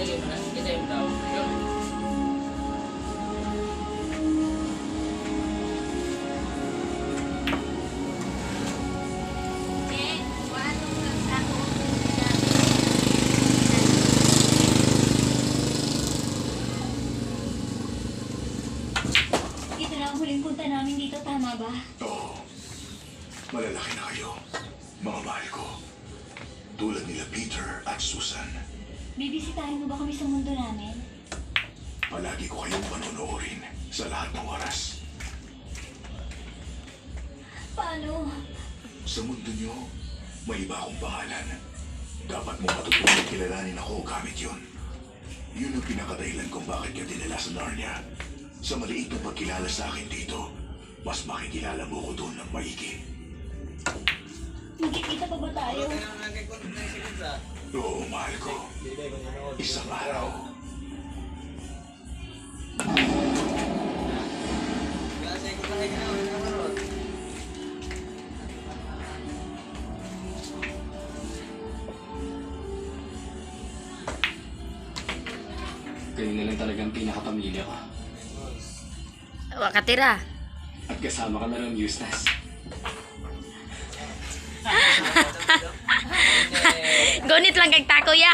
Ito na ang huling punta namin dito, tama ba? Oo. Malalaki na kayo, mga mahal ko. Tulad nila Peter at Susan. Bibisitahin mo ba kami sa mundo namin? Palagi ko kayong panonoorin sa lahat ng oras. Paano? Sa mundo nyo, may iba akong pangalan. Dapat mo matutunan kilalanin ako gamit yun. Yun ang pinakadahilan kung bakit ka dinala sa Narnia. Sa maliit na pagkilala sa akin dito, mas makikilala mo ko doon ng maigi. Magkikita pa ba tayo? Oo, mahal ko. Isang araw. Kayo na lang talagang pinakapamilya ko. Wakatira. At kasama ka na lang, Eustace. Gunit lang kag tako ya.